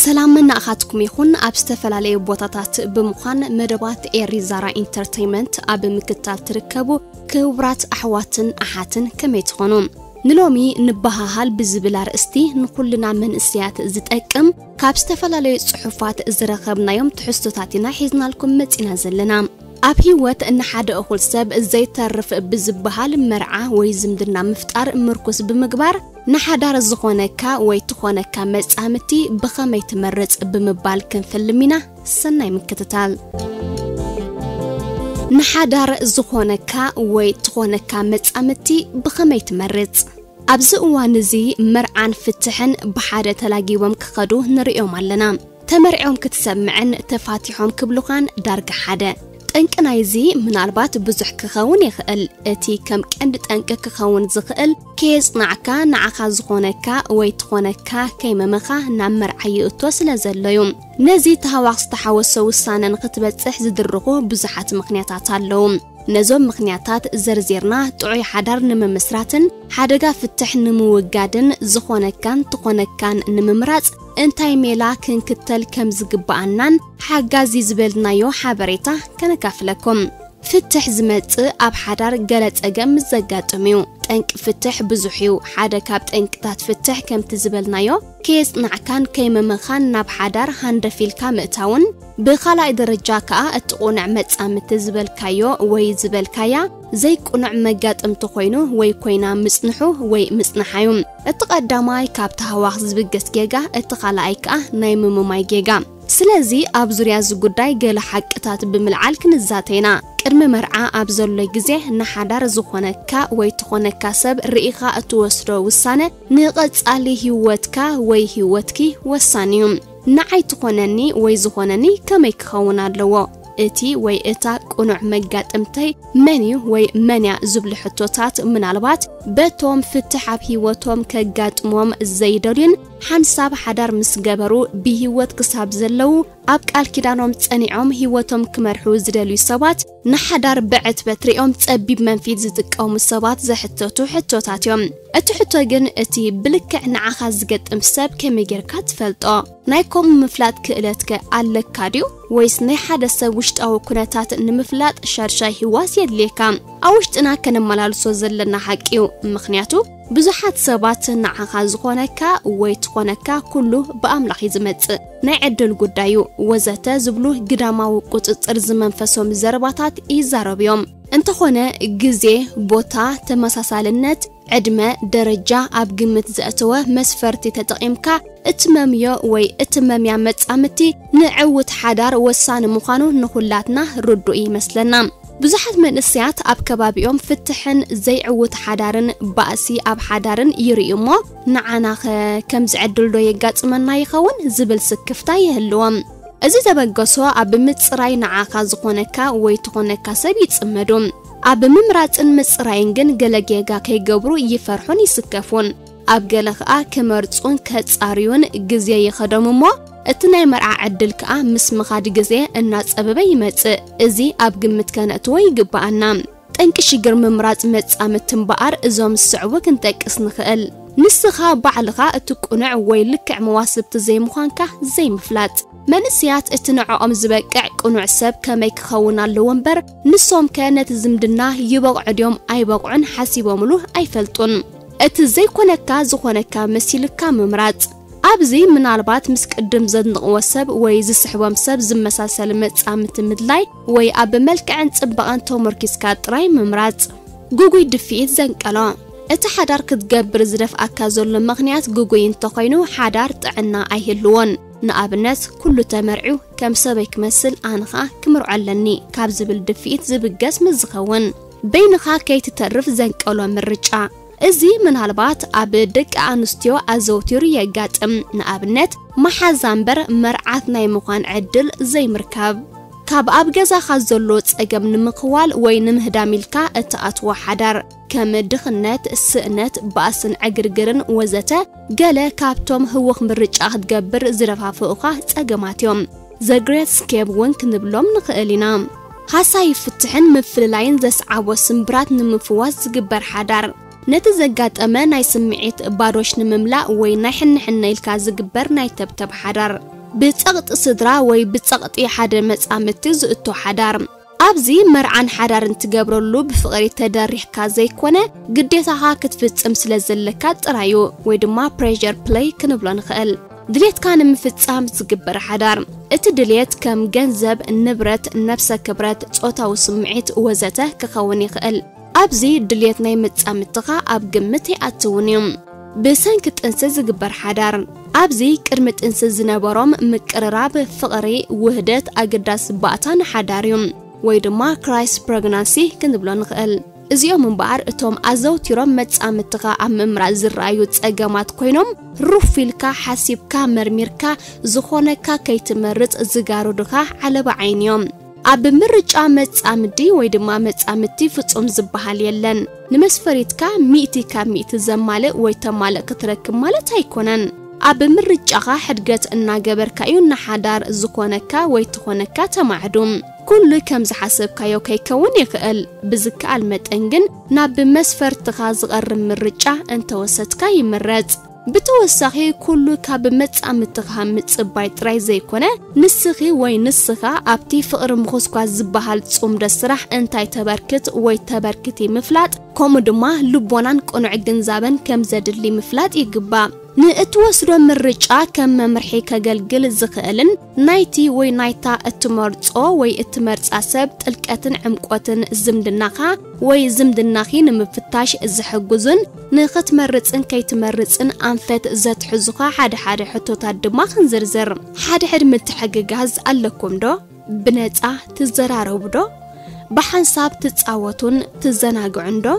ሰላም ናእኻትኩም ይኹን። ኣብ ዝተፈላለዩ ቦታታት ብምዃን መደባት ኤሪ ዛራ ኢንተርተይመንት ኣብ ምክታል ትርከቡ ክቡራት ኣሕዋትን ኣሓትን፣ ከመይ ትኾኑ? ንሎሚ ንበሃሃል ብዝብል ኣርእስቲ ንኹልና መንእሰያት ዝጠቅም ካብ ዝተፈላለዩ ጽሑፋት ዝረኸብናዮም ትሕዝቶታት ኢና ሒዝናልኩም መጺና ዘለና። ኣብ ህይወት ንሓደ እኹል ሰብ ዘይተርፍ ብዝበሃል መርዓ ወይ ዝምድና ምፍጣር ምርኩስ ብምግባር፣ ንሓዳር ዝኾነካ ወይ ትኾነካ መጻምቲ ብኸመይ ትመርጽ ብምባል ክንፍልም ኢና። ሰናይ ምክትታል። ንሓዳር ዝኾነካ ወይ ትኾነካ መጻምቲ ብኸመይ ትመርጽ? ኣብዚ እዋን እዚ መርዓን ፍትሕን ብሓደ ተላጊቦም ክኸዱ ንርእዮም ኣለና። ተመርዕዮም ክትሰምዕን ተፋቲሖም ክብሉኻን ዳርጋ ሓደ። ጠንቂ ናይዚ ምናልባት ብዙሕ ክኸውን ይኽእል። እቲ ከም ቀንዲ ጠንቂ ክኸውን ዝኽእል፣ ከየጽናዕካ ንዓኻ ዝኾነካ ወይ ትኾነካ ከይመመኻ ናብ መርዓ ይእቶ ስለ ዘሎዩ። ነዚ ተሃዋኽ ዝተሓወሶ ውሳነ ንኽትበጽሕ ዝድርኹ ብዙሓት ምኽንያታት ኣለዉ። ነዞም ምኽንያታት ዘርዚርና ጥዑይ ሓዳር ንምምስራትን ሓደጋ ፍትሕ ንምውጋድን ዝኾነካን ትኾነካን ንምምራጽ እንታይ ሜላ ክንክተል ከም ዝግብኣናን ሓጋዚ ዝበልናዮ ሓበሬታ ከነካፍለኩም። ፍትሕ ዝመጽእ ኣብ ሓዳር ገለ ጸገም ምስ ዘጋጥም እዩ። ጠንቂ ፍትሕ ብዙሕ እዩ። ሓደ ካብ ጠንቅታት ፍትሕ ከምቲ ዝበልናዮ ከየጽናዕካን ከይመመኻን ናብ ሓዳር ሃንደፊልካ ምእታውን፣ ብኻልኣይ ደረጃ ከኣ እቲ ቁኑዕ መጻምቲ ዝበልካዮ ወይ ዝበልካያ ዘይቁኑዕ መጋጥምቲ ኮይኑ ወይ ኮይና ምጽንሑ ወይ ምጽንሓዩ። እቲ ቀዳማይ ካብ ተሃዋኽ ዝብገስ ጌጋ፣ እቲ ካልኣይ ከኣ ናይ ምምማይ ጌጋ። ስለዚ ኣብ ዙርያ እዚ ጉዳይ ገለ ሓቅታት ብምልዓል ክንዛተ ኢና። ቅድሚ መርዓ ኣብ ዘሎ ግዜ ንሓዳር ዝኾነካ ወይ ትኾነካ ሰብ ርኢኻ እትወስዶ ውሳነ ንቐጻሊ ህይወትካ ወይ ህይወትኪ ወሳኒ እዩ። ንዓይ ትኾነኒ ወይ ዝኾነኒ ከመይ ክኸውን ኣለዎ? እቲ ወይ እታ ቅኑዕ መጋጥምተይ መን እዩ ወይ መን እያ ዝብሉ ሕቶታት ምናልባት በቶም ፍትሕ ኣብ ህይወቶም ከጋጥሞም ዘይደልዩን ሓንሳብ ሓዳር ምስ ገበሩ ብህይወት ክሳብ ዘለዉ ኣብ ቃል ኪዳኖም ጸኒዖም ህይወቶም ክመርሑ ዝደልዩ ሰባት ንሓዳር ብዕትበት ሪኦም ጸቢብ መንፊት ዝጥቀሙ ሰባት ዘሕተቱ ሕቶታት እዮም። እቲ ሕቶ ግን እቲ ብልክዕ ንዓኻ ዝገጥም ሰብ ከመይ ጌርካ ትፈልጦ? ናይ ከምኡ ምፍላጥ ክእለትከ ኣለካ ድዩ? ወይስ ናይ ሓደ ሰብ ውሽጣዊ ኩነታት ንምፍላጥ ሻድሻይ ህዋስ የድልየካ? ኣብ ውሽጥና ከነመላልሶ ዘለና ሓቂ እዩ። ምኽንያቱ ብዙሓት ሰባት ንዓኻ ዝኾነካ ወይ ትኾነካ ኩሉ ብኣምላኽ እዩ ዝመጽእ፣ ናይ ዕድል ጉዳይ እዩ ወዘተ ዝብሉ ግዳማዊ ቁጽጽር ዝመንፈሶም ዘረባታት ይዛረቡ እዮም። እንተኾነ ግዜ፣ ቦታ፣ ተመሳሳልነት፣ ዕድመ፣ ደረጃ ኣብ ግምት ዘእተወ መስፈርቲ ተጠቒምካ እትመምዮ ወይ እትመምያ መጻምድቲ ንዕዉት ሓዳር ወሳኒ ምዃኑ ንኹላትና ርዱእ ይመስለና። ብዙሓት መንእሰያት ኣብ ከባቢኦም ፍትሕን ዘይዕዉት ሓዳርን ባእሲ ኣብ ሓዳርን ይርእዩ እሞ፣ ንዓናኸ ከምዚ ዕድል ዶ የጋጥመና ይኸውን ዝብል ስክፍታ ይህልዎም። እዚ ዘበገሶ ኣብ ምጽራይ ንዓኻ ዝኾነካ ወይ ትኾነካ ሰብ ይጽመዱ። ኣብ ምምራጽን ምጽራይን ግን ገለ ጌጋ ከይገብሩ ይፈርሑን ይስከፉን። ኣብ ገለ ኸኣ ክመርጹን ከጻርዩን ግዜ ይኸዶም እሞ፣ እቲ ናይ መርዓ ዕድል ከኣ ምስ ምኻድ ግዜ እናጸበበ ይመጽእ። እዚ ኣብ ግምት ከነእትዎ ይግብኣና። ጠንቂ ሽግር ምምራጽ መጻምድቲ እምበኣር እዞም ዝስዕቡ ክንጠቅስ ንኽእል። ንስኻ ባዕልኻ እቲ ቅኑዕ ወይ ልክዕ መዋስብቲ ዘይምዃንካ ዘይምፍላጥ። መንእሰያት እቲ ንዕኦም ዝበቅዕ ቅኑዕ ሰብ ከመይ ክኸውን ኣለዎ እምበር፣ ንሶምከ ነቲ ዝምድና ይበቕዑ ድዮም ኣይበቕዑን ሓሲቦምሉ ኣይፈልጡን። እቲ ዘይኮነካ ዝኾነካ መሲልካ ምምራጽ። ኣብዚ ምናልባት ምስ ቅድም ዘድንቕዎ ሰብ ወይ ዝስሕቦም ሰብ ዝመሳሰል መጻምድቲ ምድላይ ወይ ኣብ መልክዕን ጽባቐን ተመርኪስካ ጥራይ ምምራጽ። ግጉይ ድፍኢት ዘንቀሎ። እቲ ሓዳር ክትገብር ዝደፍኣካ ዘሎ ምኽንያት ግጉይ እንተኾይኑ፣ ሓዳር ጥዕና ኣይህልዎን። ንኣብነት፣ ኩሉ ተመርዕዩ ከም ሰበይ ክመስል ኣነ ኸኣ ክምርዖ ኣለኒ ካብ ዝብል ድፍኢት ዝብገስ ምስ ዝኸውን፣ በይንኻ ከይትተርፍ ዘንቀሎ ምርጫ። እዚ ምናልባት ኣብ ደቂ ኣንስትዮ ኣዘውቲሩ የጋጥም። ንኣብነት፣ መሓዛ እምበር መርዓት ናይ ምዃን ዕድል ዘይምርካብ። ካብ ኣብ ገዛኻ ዘሎ ጸገም ንምኽዋል ወይ ንምህዳም ኢልካ እትኣትዎ ሓዳር፣ ከም ድኽነት፣ ስእነት፣ ባእስን ዕግርግርን ወዘተ፣ ገለ ካብቶም ህውኽ ምርጫ ክትገብር ዝደፋፍኡኻ ጸገማት እዮም። The Great Escape እውን ክንብሎም ንኽእል ኢና። ሃሳዪ ፍትሕን ምፍልላይን ዘስዓቦ ስምብራት ንምፍዋስ ዝግበር ሓዳር። ነቲ ዘጋጠመ ናይ ስምዒት ባዶሽ ንምምላእ ወይ ናይ ሕንሕነ ኢልካ ዝግበር ናይ ተብተብ ሓዳር። ብጸቕጢ ስድራ ወይ ብጸቕጢ ሓደ መጻምድቲ ዝእቶ ሓዳር። ኣብዚ መርዓን ሓዳርን ትገብረሉ ብፍቕሪ ተደሪኽካ ዘይኮነ፣ ግዴታኻ ክትፍጽም ስለ ዘለካ ጥራዩ፣ ወይ ድማ ፕሬሸር ፕለይ ክንብሎ ንኽእል። ድሌትካ ንምፍጻም ዝግበር ሓዳር። እቲ ድሌት ከም ገንዘብ፣ ንብረት፣ ነብሰ ክብረት፣ ጾታዊ ስምዒት ወዘተ ክኸውን ይኽእል። ኣብዚ ድሌት ናይ መጻምድትኻ ኣብ ግምት ይኣትውን እዩ። ብሰንኪ ጥንሲ ዝግበር ሓዳር። ኣብዚ ቅድሚ ጥንሲ ዝነበሮም ምቅርራብ፣ ፍቕሪ፣ ውህደት ኣገዳሲ ባእታ ንሓዳር እዩ፣ ወይ ድማ ክራይስ ፕረግናንሲ ክንብሎ ንኽእል። እዚኦም እምበኣር እቶም ኣዘውቲሮም መጻምድትኻ ኣብ ምምራጽ ዝረኣዩ ጸገማት ኮይኖም፣ ሩፍ ኢልካ ሓሲብካ መርሚርካ ዝኾነካ ከይትመርጽ ዝጋርዱኻ ዓለባ ዓይኒ እዮም። ኣብ ምርጫ መጻምዲ ወይ ድማ መጻምድቲ ፍጹም ዝበሃል የለን። ንመስፈሪትካ ሚእቲ ካብ ሚእቲ ዘማልእ ወይ ተማልእ ክትረክብ ማለት ኣይኮነን። ኣብ ምርጫኻ ሕድገት እናገበርካ እዩ ንሓዳር ዝኾነካ ወይ ትኾነካ ተማዕዱ። ኩሉ ከም ዝሓሰብካዮ ከይከውን ይኽእል። ብዝከኣል መጠን ግን ናብ መስፈርትኻ ዝቐርብ ምርጫ እንተወሰድካ ይምረጽ። ብተወሳኺ ኩሉ ካብ መጻምድትኻ ምጽባይ ጥራይ ዘይኮነ፣ ንስኺ ወይ ንስኻ ኣብቲ ፍቕሪ ምኹስኳስ ዝበሃል ጽምዶ ስራሕ እንታይ ተበርክት ወይ ተበርክቲ ምፍላጥ፣ ከምኡ ድማ ልቦናን ቅኑዕ ግንዛበን ከም ዘድሊ ምፍላጥ ይግባእ። ንእትወስዶ ምርጫ ከም መምርሒ ከገልግል ዝኽእልን ናይቲ ወይ ናይታ እትመርጾ ወይ እትመርጻ ሰብ ጥልቀትን ዕምቆትን ዝምድናኻ ወይ ዝምድናኺ ንምፍታሽ ዝሕግዙን ንኽትመርጽን ከይትመርጽን ኣንፈት ዘትሕዙኻ ሓደ ሓደ ሕቶታት ድማ ክንዝርዝር። ሓድሕድ ምትሕግጋዝ ኣለኩም ዶ? ብነጻ ትዘራረቡ ዶ? ብሓንሳብ ትጻወቱን ትዘናግዑን ዶ?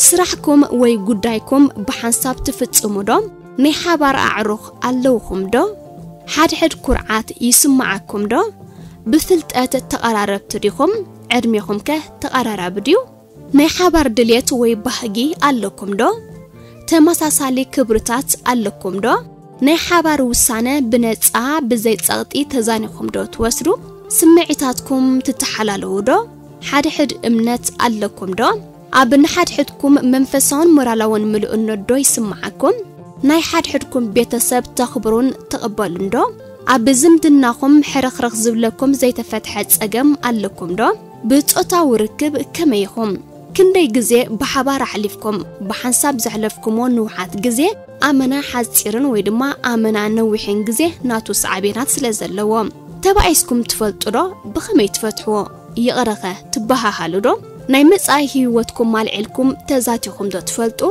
ስራሕኩም ወይ ጉዳይኩም ብሓንሳብ ትፍጽሙ ዶ? ናይ ሓባር ኣዕሩኽ ኣለውኹም ዶ? ሓድሕድ ኩርዓት ይስምዓኩም ዶ? ብፍልጠት ተቐራረብቲ ዲኹም? ዕድሜኹም ከ ተቐራራቢ ድዩ? ናይ ሓባር ድልየት ወይ ባህጊ ኣለኩም ዶ? ተመሳሳሊ ክብርታት ኣለኩም ዶ? ናይ ሓባር ውሳነ ብነጻ ብዘይ ጸቕጢ ተዛኒኹም ዶ ትወስዱ? ስምዒታትኩም ትተሓላለዉ ዶ? ሓድሕድ እምነት ኣለኩም ዶ? ኣብ ንሓድሕድኩም መንፈሳውን ሞራላውን ምሉእነት ዶ ይስምዓኩም? ናይ ሓድሕድኩም ቤተሰብ ተኽብሩን ትቕበሉን ዶ? ኣብ ዝምድናኹም ሕርኽርኽ ዝብለኩም ዘይተፈትሐ ጸገም ኣለኩም ዶ? ብጾታዊ ርክብ ከመይ ኢኹም? ክንደይ ግዜ ብሓባር ኣሕሊፍኩም? ብሓንሳብ ዘሕለፍኩምዎ ንውሓት ግዜ ኣመና ሓጺርን ወይ ድማ ኣመና ነዊሕን ግዜ ናቱ ሳዕቤናት ስለ ዘለዎ። ተባኢስኩም ትፈልጡ ዶ? ብኸመይ ትፈትሕዎ? ይቕረኸ ትበሃሃሉ ዶ? ናይ መጻኢ ህይወትኩም ኣልዒልኩም ተዛቲኹም ዶ ትፈልጡ?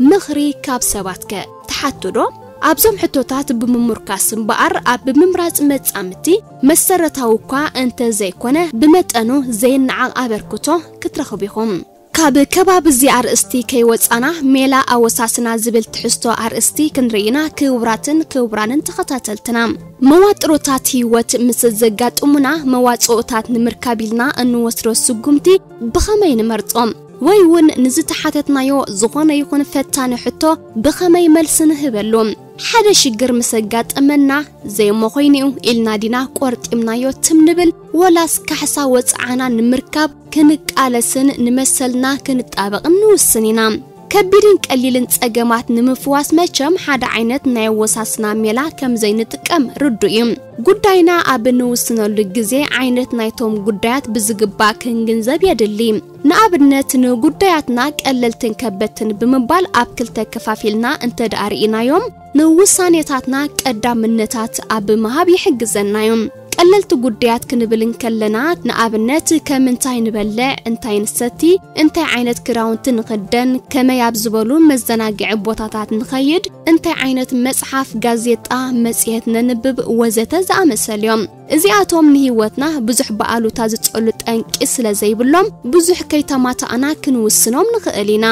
ምኽሪ ካብ ሰባት ከ ትሓቱ ዶ? ኣብዞም ሕቶታት ብምምርካስ እምበኣር ኣብ ምምራጽ መጻምድቲ መሰረታዊ እኳ እንተ ዘይኮነ ብመጠኑ ዘይነዓቕ ኣበርክቶ ክትረኽቡ ኢኹም። ካብ ከባቢ እዚ ኣርእስቲ ከይወጻና ሜላ ኣወሳስና ዝብል ትሕዝቶ ኣርእስቲ ክንርኢ ኢና። ክቡራትን ክቡራንን ተኸታተልትና፣ መዋጥሮታት ህይወት ምስ ዘጋጥሙና መዋጽኦታት ንምርካብ ኢልና እንወስዶ ስጉምቲ ብኸመይ ንመርጾም? ወይ እውን ንዝተሓተትናዮ ዝኾነ ይኹን ፈታኒ ሕቶ ብኸመይ መልሲ ንህበሉ? ሓደ ሽግር ምስ ኣጋጠመና ዘይሞ ኮይኑ'ዩ ኢልና ዲና ቆርጢምናዮ ትም ንብል፣ ወላስ ካሕሳ ወጽዓና ንምርካብ ክንቃለስን ንመሰልና ክንጣበቕን ንውስን ኢና? ከቢድን ቀሊልን ጸገማት ንምፍዋስ መቸም ሓደ ዓይነት ናይ ኣወሳስና ሜላ ከም ዘይንጥቀም ርዱእ እዩ። ጉዳይና ኣብ እንውስነሉ ግዜ ዓይነት ናይቶም ጉዳያት ብዝግባእ ክንግንዘብ የድሊ። ንኣብነት ንጉዳያትና ቀለልትን ከበድትን ብምባል ኣብ ክልተ ከፋፊልና እንተ ደኣ ርኢናዮም፣ ንውሳኔታትና ቀዳምነታት ኣብ ምሃብ ይሕግዘና እዩ። ቀለልቲ ጉዳያት ክንብል እንከለና፣ ንኣብነት ከም እንታይ ንበልዕ፣ እንታይ ንሰቲ፣ እንታይ ዓይነት ክዳውንቲ ንኽደን፣ ከመይ ኣብ ዝበሉ መዘናግዒ ቦታታት ንኸይድ፣ እንታይ ዓይነት መጽሓፍ፣ ጋዜጣ፣ መጽሔት ነንብብ ወዘተ ዝኣመሰሉ እዮም። እዚኣቶም ንህይወትና ብዙሕ ብኣሉታ ዝጸሉ ጠንቂ ስለ ዘይብሎም፣ ብዙሕ ከይተማታእና ክንውስኖም ንኽእል ኢና።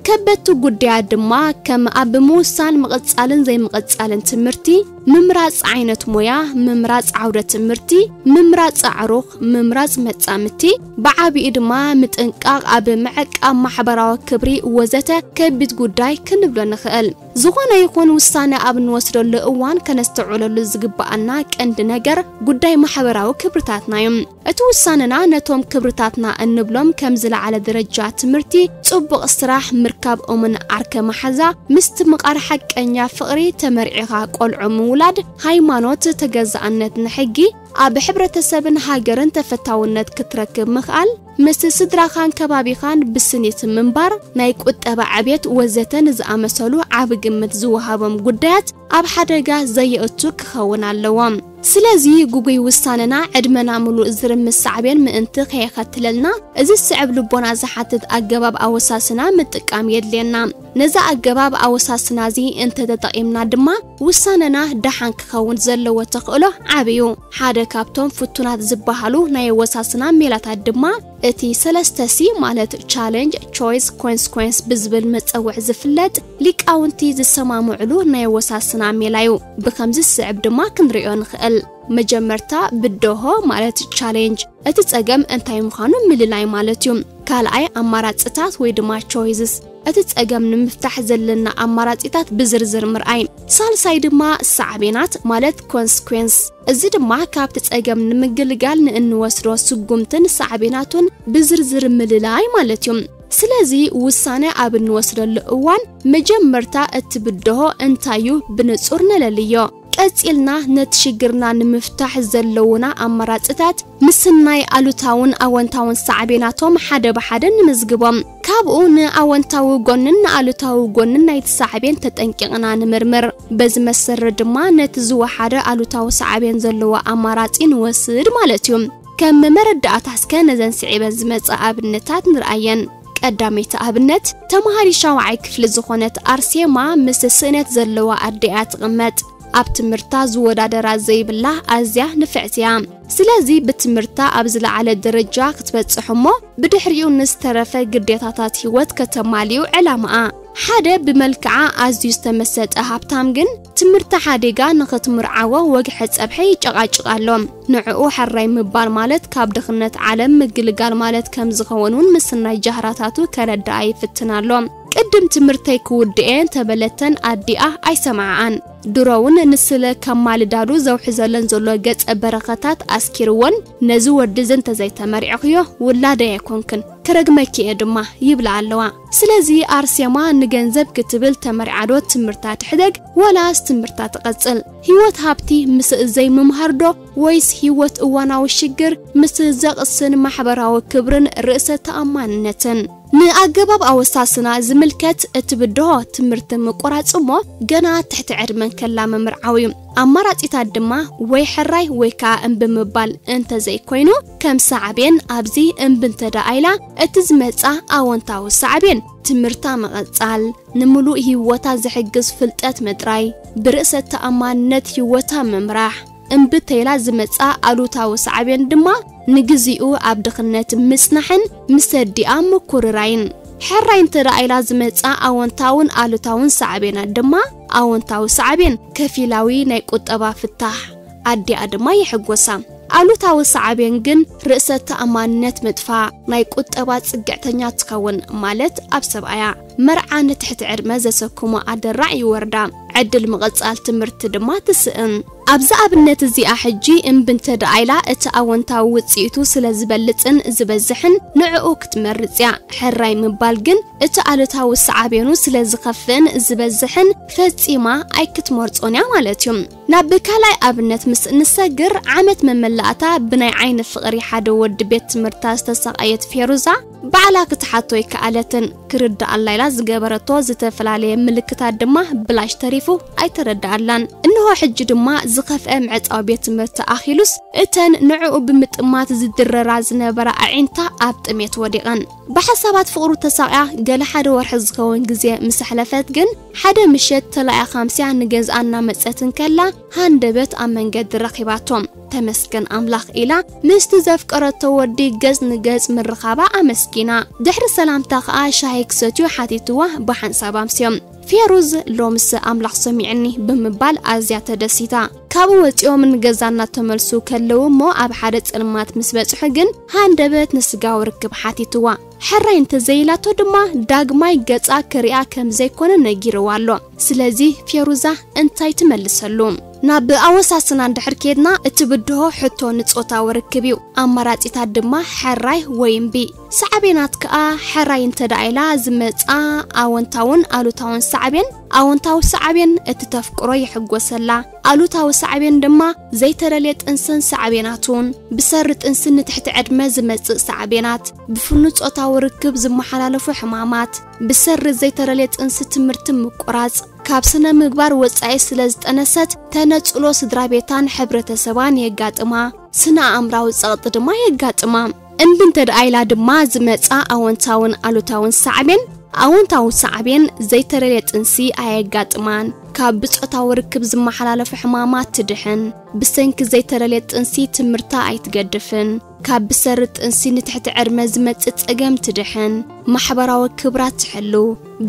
ከበድቲ ጉዳያት ድማ ከም ኣብ ምውሳን ምቕጻልን ዘይምቕጻልን ትምህርቲ፣ ምምራጽ ዓይነት ሞያ፣ ምምራጽ ዓውደ ትምህርቲ፣ ምምራጽ ኣዕሩኽ፣ ምምራጽ መጻምድቲ፣ ብዓቢኡ ድማ ምጥንቃቕ ኣብ ምዕቃብ ማሕበራዊ ክብሪ ወዘተ ከቢድ ጉዳይ ክንብሎ ንኽእል። ዝኾነ ይኹን ውሳነ ኣብ እንወስደሉ እዋን ከነስተውዕለሉ ዝግብኣና ቀንዲ ነገር ጉዳይ ማሕበራዊ ክብርታትና እዩ። እቲ ውሳነና ነቶም ክብርታትና እንብሎም ከም ዝለዓለ ደረጃ ትምህርቲ፣ ጽቡቕ ስራሕ፣ ምርካብ እሙን ዓርከ መሓዛ፣ ምስትምቓር ሓቀኛ ፍቕሪ፣ ተመርዒኻ ቆልዑ ምውላድ፣ ሃይማኖት፣ ተገዛእነት ንሕጊ፣ ኣብ ሕብረተሰብን ሃገርን ተፈታውነት ክትረክብ ምኽኣል፣ ምስ ስድራኻን ከባቢኻን ብስኒት ምንባር፣ ናይ ቁጠባ ዕብየት ወዘተ ንዝኣመሰሉ ዓቢ ግምት ዝወሃቦም ጉዳያት ኣብ ሓደጋ ዘየእቱ ክኸውን ኣለዎም። ስለዚ ግጉይ ውሳነና ዕድመና ምሉእ ዝርምስ ሳዕቤን ምእንቲ ከየኸትለልና፣ እዚ ዝስዕብ ልቦና ዝሓትት ኣገባብ ኣወሳስና ምጥቃም የድልየና። ነዚ ኣገባብ ኣወሳስና እዚ እንተተጠቒምና ድማ፣ ውሳነና ደሓን ክኸውን ዘለዎ ተኽእሎ ዓቢ እዩ። ሓደ ካብቶም ፍቱናት ዝበሃሉ ናይ ኣወሳስና ሜላታት ድማ እቲ ሰለስተ ሲ ማለት ቻሌንጅ፣ ቾይስ፣ ኮንስኮንስ ብዝብል መጸውዕ ዝፍለጥ ሊቃውንቲ ዝሰማምዕሉ ናይ ኣወሳስና ሜላ እዩ። ብኸምዚ ዝስዕብ ድማ ክንሪኦ ንኽእል። መጀመርታ ብደሆ ማለት ቻሌንጅ፣ እቲ ጸገም እንታይ ምዃኑ ምልላይ ማለት እዩ። ካልኣይ ኣማራጽታት ወይ ድማ ቾይስስ፣ እቲ ጸገም ንምፍታሕ ዘለና ኣማራጺታት ብዝርዝር ምርኣይ። ሳልሳይ ድማ ሳዕቤናት ማለት ኮንስኮንስ፣ እዚ ድማ ካብቲ ጸገም ንምግልጋል ንእንወስዶ ስጉምትን ሳዕቤናቱን ብዝርዝር ምልላይ ማለት እዩ። ስለዚ ውሳነ ኣብ እንወስደሉ እዋን መጀመርታ እቲ ብድሆ እንታይ እዩ ብንጹር ነለልዮ። ቀጺልና ነቲ ሽግርና ንምፍታሕ ዘለዉና ኣማራጽታት ምስናይ ኣሉታውን ኣወንታውን ሳዕቤናቶም ሓደ ብሓደ ንምዝግቦም። ካብኡ ንኣወንታዊ ጎንን ንኣሉታዊ ጎንን ናይቲ ሳዕቤን ተጠንቂቕና ንምርምር። በዚ መሰረት ድማ ነቲ ዝወሓደ ኣሉታዊ ሳዕቤን ዘለዎ ኣማራጺ ንወስድ ማለት እዩ። ከም መረዳእታ እስከ ነዘን ስዒበን ዝመጻ ኣብነታት ንርኣየን። ቀዳመይቲ ኣብነት፣ ተማሃሪ ሻውዓይ ክፍሊ ዝኾነት ኣርሴማ ምስ ስእነት ዘለዋ ኣደኣ ትቕመጥ። ኣብ ትምህርታ ዝወዳደራ ዘይብላ ኣዝያ ንፍዕቲ እያ። ስለዚ ብትምህርታ ኣብ ዝለዓለ ደረጃ ክትበጽሕ እሞ ብድሕሪኡ ንዝተረፈ ግዴታታት ህይወት ከተማልዩ ዕላማኣ። ሓደ ብመልክዓ ኣዝዩ ዝተመሰጠ ሃብታም ግን ትምህርታ ሓዲጋ ንኽትምርዓዎ ወግሐ ጸብሐ ይጨቓጭቕ ኣሎ። ንዕኡ ሕራይ ምባል ማለት ካብ ድኽነት ዓለም ምግልጋል ማለት ከም ዝኸውን እውን ምስናይ ጃህራታቱ ከረድኣ ይፍትን ኣሎ። ቅድም ትምህርተይ ክውድኤ እንተበለተን ኣዲኣ ኣይሰምዓኣን። ድሮ እውን ንስለ ከማልዳሉ ዘውሕዘለን ዘሎ ገጸ በረኸታት ኣስኪርወን፣ ነዚ ወዲ እዚ እንተዘይተመርዕኽዮ ውላደይ ኣይኮንክን፣ ክረግመኪ እየ ድማ ይብላ ኣለዋ። ስለዚ ኣርሴማ ንገንዘብ ክትብል ተመርዓዶ ትምህርታ ትሕደግ ወላስ ትምህርታ ትቐጽል? ህይወት ሃብቲ ምስ ዘይምምሃርዶ ወይስ ህይወት እዋናዊ ሽግር ምስ ዘቕስን ማሕበራዊ ክብርን ርእሰ ተኣማንነትን? ንኣገባብ ኣወሳስና ዝምልከት እቲ ብድሆ ትምህርቲ ምቁራጽ እሞ ገና ትሕቲ ዕድመን ከላ ምምርዓው እዩ። ኣማራጺታት ድማ ወይ ሕራይ ወይ ከኣ እምቢ ምባል እንተዘይኮይኑ ከም ሳዕቤን ኣብዚ እምቢ እንተ ደኣ ኢላ እቲ ዝመጻ ኣወንታዊ ሳዕቤን ትምህርታ ምቕጻል፣ ንምሉእ ህይወታ ዝሕግዝ ፍልጠት ምጥራይ፣ ብርእሰ ተኣማንነት ህይወታ ምምራሕ፣ እምቢ ተይላ ዝመጻ ኣሉታዊ ሳዕቤን ድማ ንግዚኡ ኣብ ድኽነት ምጽናሕን ምስ ኣዲኣ ምኩርራይን። ሕራይ እንተ ደኣ ኢላ ዝመጻ ኣወንታውን ኣሉታውን ሳዕቤናት ድማ ኣወንታዊ ሳዕቤን ከፊላዊ ናይ ቁጠባ ፍታሕ ኣዲኣ ድማ የሕጎሳ። ኣሉታዊ ሳዕቤን ግን ርእሰ ተኣማንነት ምጥፋእ፣ ናይ ቁጠባ ጽግዕተኛ ትኸውን ማለት ኣብ ሰብኣያ። መርዓ ንትሕቲ ዕድመ ዘሰክሞ ኣደራዕ ይወርዳ፣ ዕድል ምቕጻል ትምህርቲ ድማ ትስእን። ኣብዛ ኣብነት እዚኣ ሕጂ እምቢ እንተ ደኣ ኢላ እቲ ኣወንታዊ ውጽኢቱ ስለ ዝበልጽን ዝበዝሕን ንዕኡ ክትመርጽ እያ። ሕራይ ምባል ግን እቲ ኣሉታዊ ሳዕቤኑ ስለ ዝኸፍእን ዝበዝሕን ፈጺማ ኣይክትመርጾን እያ ማለት እዩ። ናብ ካልኣይ ኣብነት ምስ እንሰግር ዓመት መመላእታ ብናይ ዓይኒ ፍቕሪ ሓደ ወዲ ቤት ትምህርታ ዝተሳቐየት ፌሩዛ ባዕላ ክትሓቶ ኣይከኣለትን። ክርድኣላ ኢላ ዝገበረቶ ዝተፈላለየ ምልክታት ድማ ብላሽ ተሪፉ ኣይተረድኣላን። እንሆ ሕጂ ድማ ዝኸፍአ ምዕጻው ቤት ትምህርቲ ኣኺሉስ እተን ንዕኡ ብምጥማት ዝድረራ ዝነበራ ኣዒንታ ኣብ ጥሜት ወዲቐን። ብሓሳባት ፍቕሩ ተሳቕያ ገለ ሓደ ወርሒ ዝኸውን ግዜ ምስ ኣሕለፈት ግን ሓደ ምሸት ተላኢኻ ኣምስያ ንገዝኣ እናመጸት እንከላ ሃንደበት ኣብ መንገዲ ረኺባቶም። ተመስገን ኣምላኽ ኢላ ምስቲ ዘፍቀረቶ ወዲ ገጽ ንገጽ ምርኻባ ኣመስጊና። ድሕሪ ሰላምታ ከኣ ሻሂ ክሰትዩ ሓቲትዋ ብሓንሳብ ኣምስዮም። ፌሩዝ ሎምስ ኣምላኽ ሰሚዕኒ ብምባል ኣዝያ ተደሲታ። ካብኡ ወጺኦም ንገዛ እናተመልሱ ከለዉ እሞ ኣብ ሓደ ጸልማት ምስ በጽሑ ግን ሃንደበት ንስጋዊ ርክብ ሓቲትዋ። ሕራይ እንተዘይላቶ ድማ ዳግማይ ገጻ ክሪኣ ከም ዘይኮነ ነጊርዋ ኣሎ። ስለዚ ፌሩዛ እንታይ ትመልሰሉ? ናብ ኣወሳስና እንድሕር ኬድና እቲ ብድሆ ሕቶ ንጾታዊ ርክብ እዩ። ኣማራጺታት ድማ ሕራይ ወይ እምቢ። ሳዕቤናት ከኣ ሕራይ እንተ ደኣ ኢላ ዝመጻ ኣወንታውን ኣሉታውን ሳዕቤን፣ ኣወንታዊ ሳዕቤን እቲ ተፍቅሮ ይሕጎሰላ፣ ኣሉታዊ ሳዕቤን ድማ ዘይተደልየ ጥንስን ሳዕቤናቱን፣ ብሰሪ ጥንሲ ንትሕቲ ዕድመ ዝመጽእ ሳዕቤናት፣ ብፍኑ ጾታዊ ርክብ ዝመሓላለፉ ሕማማት፣ ብሰሪ ዘይተደልየ ጥንሲ ትምህርቲ ምቁራጽ፣ ካብ ስነ ምግባር ወጻኢ ስለ ዝጠነሰት ተነጽሎ ስድራ ቤታን ሕብረተሰባን የጋጥማ፣ ስነ ኣእምራዊ ጸቕጢ ድማ የጋጥማ። እንቢ እንተ ደኣ ኢላ ድማ ዝመጻ ኣወንታውን ኣሉታውን ሳዕቤን፣ ኣወንታዊ ሳዕቤን ዘይተደልየ ጥንሲ ኣየጋጥማን፣ ካብ ብጾታዊ ርክብ ዝመሓላለፉ ሕማማት ትድሕን፣ ብሰንኪ ዘይተደልየ ጥንሲ ትምህርታ ኣይትገድፍን፣ ካብ ብሰሪ ጥንሲ ንትሕቲ ዕድመ ዝመጽእ ጸገም ትድሕን፣ ማሕበራዊ ክብራ ትሕሉ፣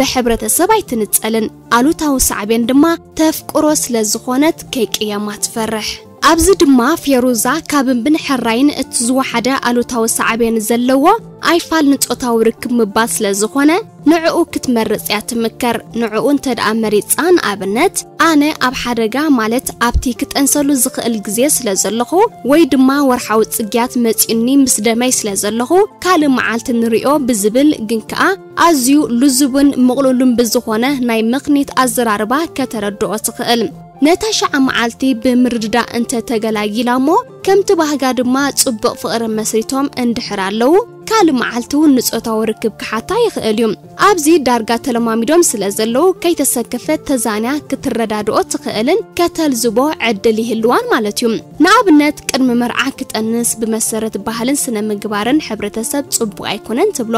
ብሕብረተሰብ ኣይትንጸልን። ኣሉታዊ ሳዕቤን ድማ ተፍቅሮ ስለ ዝኾነት ከይቅየማ ትፈርሕ። ኣብዚ ድማ ፌሩዛ ካብ እምብን ሕራይን እቲ ዝወሓደ ኣሉታዊ ሳዕቤን ዘለዎ ኣይፋል ንጾታዊ ርክብ ምባል ስለ ዝኾነ ንዕኡ ክትመርጽ እያ ትምከር። ንዕኡ እንተ ደኣ መሪጻ፣ ንኣብነት፣ ኣነ ኣብ ሓደጋ ማለት ኣብቲ ክጠንሰሉ ዝኽእል ግዜ ስለ ዘለኹ ወይ ድማ ወርሓዊ ጽግያት መጺኡኒ ምስ ደመይ ስለ ዘለኹ ካልእ መዓልቲ ንሪኦ ብዝብል ግን ከኣ ኣዝዩ ልዙብን ምቕሉልን ብዝኾነ ናይ ምኽኒት ኣዘራርባ ከተረድኦ ትኽእል። ነታ ሸዓ መዓልቲ ብምርድዳእ እንተ ተገላጊላ እሞ ከምቲ ባህጋ ድማ ጽቡቕ ፍቕሪ መስሪቶም እንድሕር ኣለዉ ካልእ መዓልቲ እውን ንጾታዊ ርክብ ክሓታ ይኽእል እዩ። ኣብዚ ዳርጋ ተለማሚዶም ስለ ዘለዉ ከይተሰከፈት ተዛንያ ክትረዳድኦ ትኽእልን ከተልዝቦ ዕድል ይህልዋን ማለት እዩ። ንኣብነት ቅድሚ መርዓ ክጠንስ ብመሰረት ባህልን ስነ ምግባርን ሕብረተሰብ ጽቡቕ ኣይኮነን ትብሎ።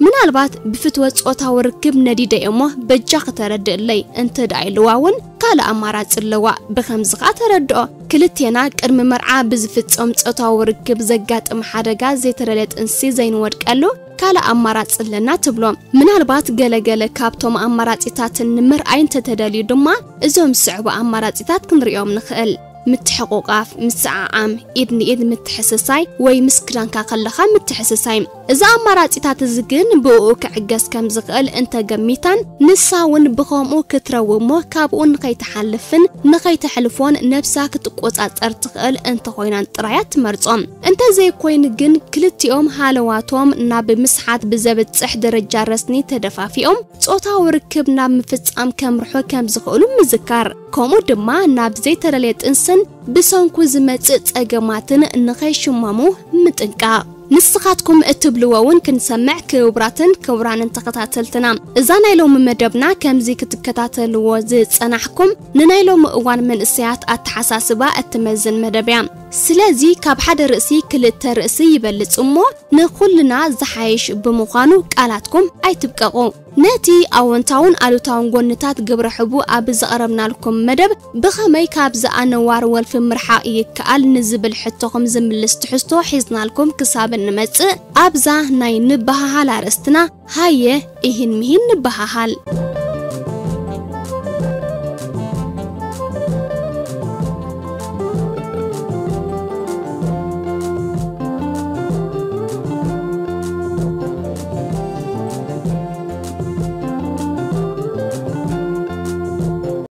ምናልባት ብፍትወት ጾታዊ ርክብ ነዲደ እየ እሞ በጃ ክተረድእለይ እንተ ደኣ ኢልዋ እውን ካልእ ኣማራጺ ኣለዋ። ብኸምዚ ኸኣ ተረድኦ። ክልቴና ቅድሚ መርዓ ብዝፍጸም ጾታዊ ርክብ ዘጋጥም ሓደጋ ዘይተደልየ ጥንሲ ዘይንወድቀሉ ካልእ ኣማራጺ ኣለና ትብሎ። ምናልባት ገለገለ ካብቶም ኣማራጺታትን ንምርኣይ እንተተደልዩ ድማ እዞም ዝስዕቡ ኣማራጺታት ክንሪኦም ንኽእል። ምትሕቑቓፍ፣ ምስዓዓም፣ ኢድ ንኢድ ምትሕስሳይ ወይ ምስ ክዳንካ ከለኻ ምትሕስሳይ። እዚ ኣማራጺታት እዚ ግን ብእኡ ክዕገስ ከም ዝኽእል እንተገሚታን ንሳ እውን ብኸምኡ ክትረዊ እሞ ካብኡ ንኸይትሓልፍን ንኸይተሕልፎን ነብሳ ክትቆጻጸር ትኽእል እንተኾይናን ጥራያ ትመርጾ። እንተዘይኮይኑ ግን ክልቲኦም ሃለዋቶም ናብ ምስሓት ብዘብጽሕ ደረጃ ረስኒ ተደፋፊኦም ጾታዊ ርክብ ናብ ምፍጻም ከምርሑ ከም ዝኽእሉ ምዝካር፣ ከምኡ ድማ ናብ ዘይተደልየ ጥንስን ብሰንኩ ዝመጽእ ጸገማትን ንኸይሽመሙ ምጥንቃቕ። ንስኻትኩም እትብልዎ እውን ክንሰምዕ ክቡራትን ክቡራንን ተኸታተልትና። እዛ ናይ ሎሚ መደብና ከምዚ ክትከታተልዎ ዝጸናሕኩም ንናይ ሎሚ እዋን መንእሰያት ኣተሓሳስባ እትመዝን መደብ እያ። ስለዚ ካብ ሓደ ርእሲ ክልተ ርእሲ ይበልጽ እሞ ንኹልና ዝሓይሽ ብምዃኑ ቃላትኩም ኣይትብቀቑ። ነቲ ኣወንታውን ኣሉታውን ጎንታት ግብረ ሕቡ ኣብ ዘቕረብናልኩም መደብ ብኸመይ ካብዚ ኣነዋር ወልፊ ምርሓቕ ይከኣል ንዝብል ሕቶኹም ዝምልስ ትሕዝቶ ሒዝናልኩም ክሳብ እንመጽእ ኣብዛ ናይ ንበሃሃል ኣርእስትና ሃየ ኢሂን ምሂን ንበሃሃል።